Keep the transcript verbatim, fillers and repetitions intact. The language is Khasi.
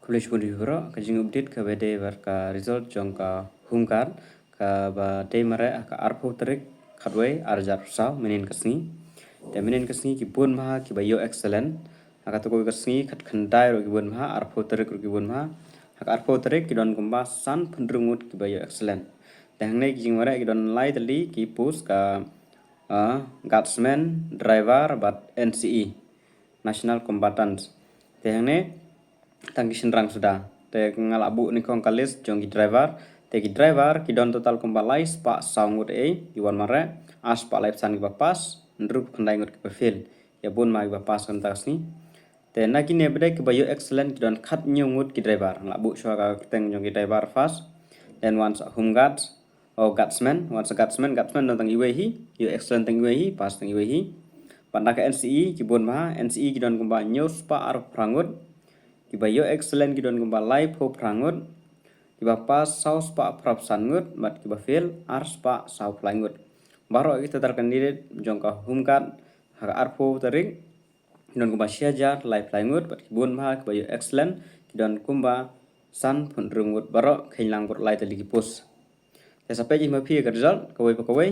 Khublei shibun ïa phi baroh, ka jingupdate kaba dei bad ka result jong ka Home Guard kaba dei mareh ha ka arphew tarik khatwei arhajar arphew saw mynhynnin ka sngi. Te mynhynnin ka sngi ki bun bha kiba ïoh excellent. Ha kata kawei ka sngi khatkhyndai ruh ki bun bha, arphew tarik ruh ki bun bha. Ha ka arphew tarik ki don kumba sanphew hynriew ngut kiba ïoh excellent. Te hangne ki jingmareh ki don lai tylli ki post ka, ah, guardsman, driver bad N C E, National Combatants. Te hangne tang ki shynrang suda. Te nga lah buh nyngkong ka list jong ki driver. Te ki driver ki don total kumba lai spah saw ngut ei ki wan mareh, ar spah laiphew san kiba pass, hynriewphew khyndai ngut kiba fail. Ïa bun ma kiba pass kumta ka sngi. Te na kine ba dei kiba ïoh excellent ki don khathynñiew ngut ki driver. Nga lah buh shuwa ka kyrteng jong ki driver first. Then wan sa Home Guards, oh, guardsman, wan sa guardsman, guardsman don tang iwei hi, ïoh excellent tang iwei hi, pass tang iwei hi. Bad na ka N C E ki bun bha, N C E ki don kumba hynñiew spah arphew phra ngut. Kiba ïoh excellent ki don kumba laiphew phra ngut. Kiba pass saw spah phra phew san ngut, bad kiba fail ar spah saw phew lai ngut. Baroh ki total candidate jong ka Home Guard ha ka arphew tarik ki don kumba shi hajar laiphew lai ngut, bad ki bun bha kiba ïoh excellent ki don kumba sanphew hynriew ngut, baroh kheiñ lang bad lai tylli ki post. Te sa peit ïa ma phi ka result kawei pa kawei.